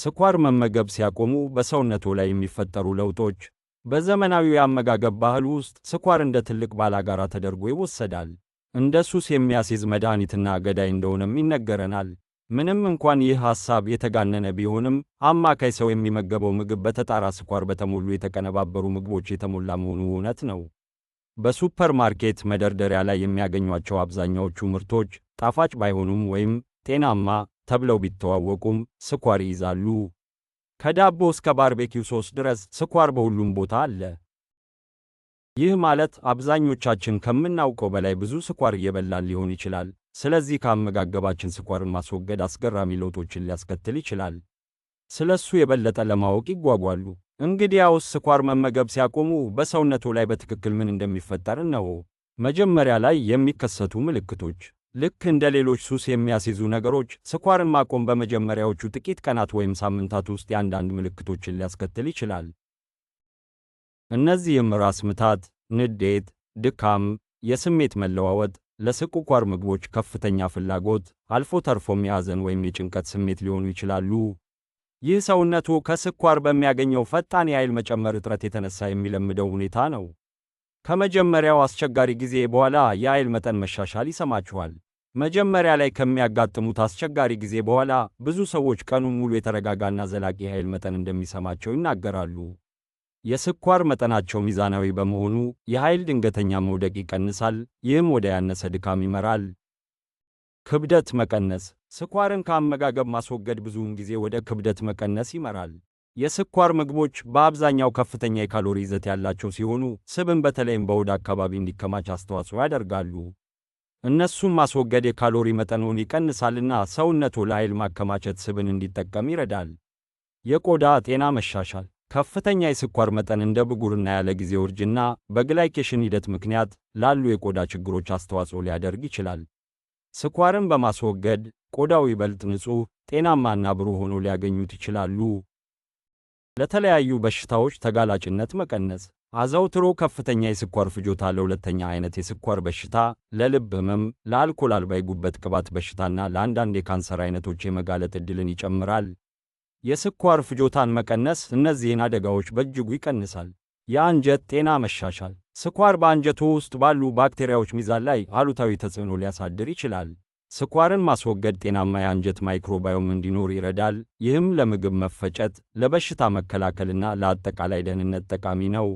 ስኳር መመገብ ሲያቆሙ በሰውነቶ ላይ የሚፈጠሩ ለውጦች። በዘመናዊው የአመጋገብ ባህል ውስጥ ስኳር እንደ ትልቅ ባላጋራ ተደርጎ ይወሰዳል። እንደ ሱስ የሚያስይዝ መድኃኒትና ገዳይ እንደሆነም ይነገረናል። ምንም እንኳን ይህ ሐሳብ የተጋነነ ቢሆንም፣ አማካይ ሰው የሚመገበው ምግብ በተጣራ ስኳር በተሞሉ የተቀነባበሩ ምግቦች የተሞላ መሆኑ እውነት ነው። በሱፐር ማርኬት መደርደሪያ ላይ የሚያገኟቸው አብዛኛዎቹ ምርቶች ጣፋጭ ባይሆኑም ወይም ጤናማ ተብለው ቢተዋወቁም ስኳር ይይዛሉ። ከዳቦ እስከ barbecue sauce ድረስ ስኳር በሁሉም ቦታ አለ። ይህ ማለት አብዛኞቻችን ከምናውቀው በላይ ብዙ ስኳር እየበላን ሊሆን ይችላል። ስለዚህ ከአመጋገባችን ስኳርን ማስወገድ አስገራሚ ለውጦችን ሊያስከትል ይችላል። ስለሱ የበለጠ ለማወቅ ይጓጓሉ? እንግዲያውስ ስኳር መመገብ ሲያቆሙ በሰውነቶ ላይ በትክክል ምን እንደሚፈጠር እነሆ። መጀመሪያ ላይ የሚከሰቱ ምልክቶች። ልክ እንደ ሌሎች ሱስ የሚያስይዙ ነገሮች፣ ስኳርን ማቆም በመጀመሪያዎቹ ጥቂት ቀናት ወይም ሳምንታት ውስጥ የአንዳንድ ምልክቶችን ሊያስከትል ይችላል። እነዚህም ራስ ምታት፣ ንዴት፣ ድካም፣ የስሜት መለዋወጥ፣ ለስኳር ምግቦች ከፍተኛ ፍላጎት፣ አልፎ ተርፎም የሐዘን ወይም የጭንቀት ስሜት ሊሆኑ ይችላሉ። ይህ ሰውነቱ ከስኳር በሚያገኘው ፈጣን የኃይል መጨመር እጥረት የተነሳ የሚለምደው ሁኔታ ነው። ከመጀመሪያው አስቸጋሪ ጊዜ በኋላ የኃይል መጠን መሻሻል ይሰማችኋል። መጀመሪያ ላይ ከሚያጋጥሙት አስቸጋሪ ጊዜ በኋላ ብዙ ሰዎች ቀኑን ሙሉ የተረጋጋና ዘላቂ የኃይል መጠን እንደሚሰማቸው ይናገራሉ። የስኳር መጠናቸው ሚዛናዊ በመሆኑ የኃይል ድንገተኛ መውደቅ ይቀንሳል፣ ይህም ወደ ያነሰ ድካም ይመራል። ክብደት መቀነስ። ስኳርን ከአመጋገብ ማስወገድ ብዙውን ጊዜ ወደ ክብደት መቀነስ ይመራል። የስኳር ምግቦች በአብዛኛው ከፍተኛ የካሎሪ ይዘት ያላቸው ሲሆኑ፣ ስብን በተለይም በሆድ አካባቢ እንዲከማች አስተዋጽኦ ያደርጋሉ። እነሱን ማስወገድ የካሎሪ መጠኑን ይቀንሳልና ሰውነቱ ለኃይል ማከማቸት ስብን እንዲጠቀም ይረዳል። የቆዳ ጤና መሻሻል። ከፍተኛ የስኳር መጠን እንደ ብጉርና ያለ ጊዜው እርጅና በ glycation ሂደት ምክንያት ላሉ የቆዳ ችግሮች አስተዋጽኦ ሊያደርግ ይችላል። ስኳርን በማስወገድ ቆዳው ይበልጥ ንጹህ፣ ጤናማና ብሩህ ሆኖ ሊያገኙት ይችላሉ። ለተለያዩ በሽታዎች ተጋላጭነት መቀነስ። አዘውትሮ ከፍተኛ የስኳር ፍጆታ ለሁለተኛ አይነት የስኳር በሽታ፣ ለልብ ህመም፣ ለአልኮል አልባ የጉበት ቅባት በሽታና ለአንዳንድ የካንሰር አይነቶች የመጋለጥ ዕድልን ይጨምራል። የስኳር ፍጆታን መቀነስ እነዚህን አደጋዎች በእጅጉ ይቀንሳል። የአንጀት ጤና መሻሻል። ስኳር በአንጀቱ ውስጥ ባሉ ባክቴሪያዎች ሚዛን ላይ አሉታዊ ተጽዕኖ ሊያሳድር ይችላል። ስኳርን ማስወገድ ጤናማ የአንጀት microbiome እንዲኖር ይረዳል። ይህም ለምግብ መፈጨት፣ ለበሽታ መከላከልና ለአጠቃላይ ደህንነት ጠቃሚ ነው።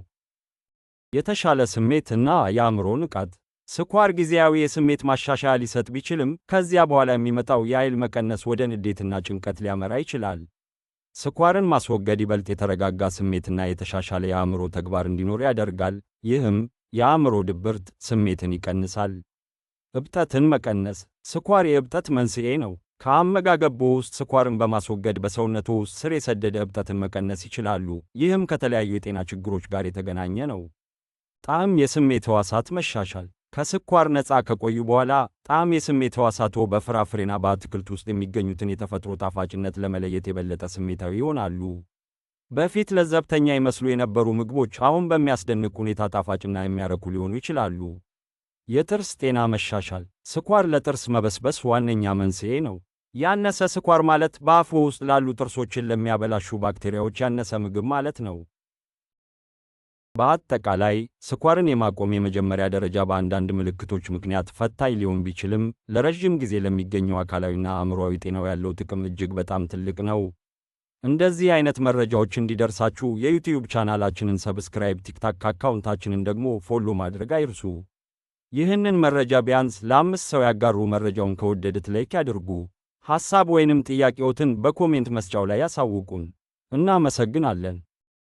የተሻለ ስሜት እና የአእምሮ ንቃት። ስኳር ጊዜያዊ የስሜት ማሻሻያ ሊሰጥ ቢችልም፣ ከዚያ በኋላ የሚመጣው የኃይል መቀነስ ወደ ንዴትና ጭንቀት ሊያመራ ይችላል። ስኳርን ማስወገድ ይበልጥ የተረጋጋ ስሜትና የተሻሻለ የአእምሮ ተግባር እንዲኖር ያደርጋል። ይህም የአእምሮ ድብርት ስሜትን ይቀንሳል። እብጠትን መቀነስ። ስኳር የእብጠት መንስኤ ነው። ከአመጋገብዎ ውስጥ ስኳርን በማስወገድ በሰውነቱ ውስጥ ስር የሰደደ እብጠትን መቀነስ ይችላሉ። ይህም ከተለያዩ የጤና ችግሮች ጋር የተገናኘ ነው። ጣዕም የስሜት ሕዋሳት መሻሻል። ከስኳር ነፃ ከቆዩ በኋላ ጣዕም የስሜት ሕዋሳትዎ በፍራፍሬና በአትክልት ውስጥ የሚገኙትን የተፈጥሮ ጣፋጭነት ለመለየት የበለጠ ስሜታዊ ይሆናሉ። በፊት ለዘብተኛ ይመስሉ የነበሩ ምግቦች አሁን በሚያስደንቅ ሁኔታ ጣፋጭና የሚያረኩ ሊሆኑ ይችላሉ። የጥርስ ጤና መሻሻል። ስኳር ለጥርስ መበስበስ ዋነኛ መንስኤ ነው። ያነሰ ስኳር ማለት በአፍዎ ውስጥ ላሉ ጥርሶችን ለሚያበላሹ ባክቴሪያዎች ያነሰ ምግብ ማለት ነው። በአጠቃላይ፣ ስኳርን የማቆም የመጀመሪያ ደረጃ በአንዳንድ ምልክቶች ምክንያት ፈታኝ ሊሆን ቢችልም፣ ለረዥም ጊዜ ለሚገኘው አካላዊና አእምሯዊ ጤናው ያለው ጥቅም እጅግ በጣም ትልቅ ነው። እንደዚህ አይነት መረጃዎች እንዲደርሳችሁ የዩቲዩብ ቻናላችንን subscribe፣ ቲክቶክ አካውንታችንን ደግሞ follow ማድረግ አይርሱ። ይህንን መረጃ ቢያንስ ለአምስት ሰው ያጋሩ። መረጃውን ከወደዱት like ያድርጉ። ሐሳብ ወይንም ጥያቄዎትን በ comment መስጫው ላይ ያሳውቁን። እናመሰግናለን።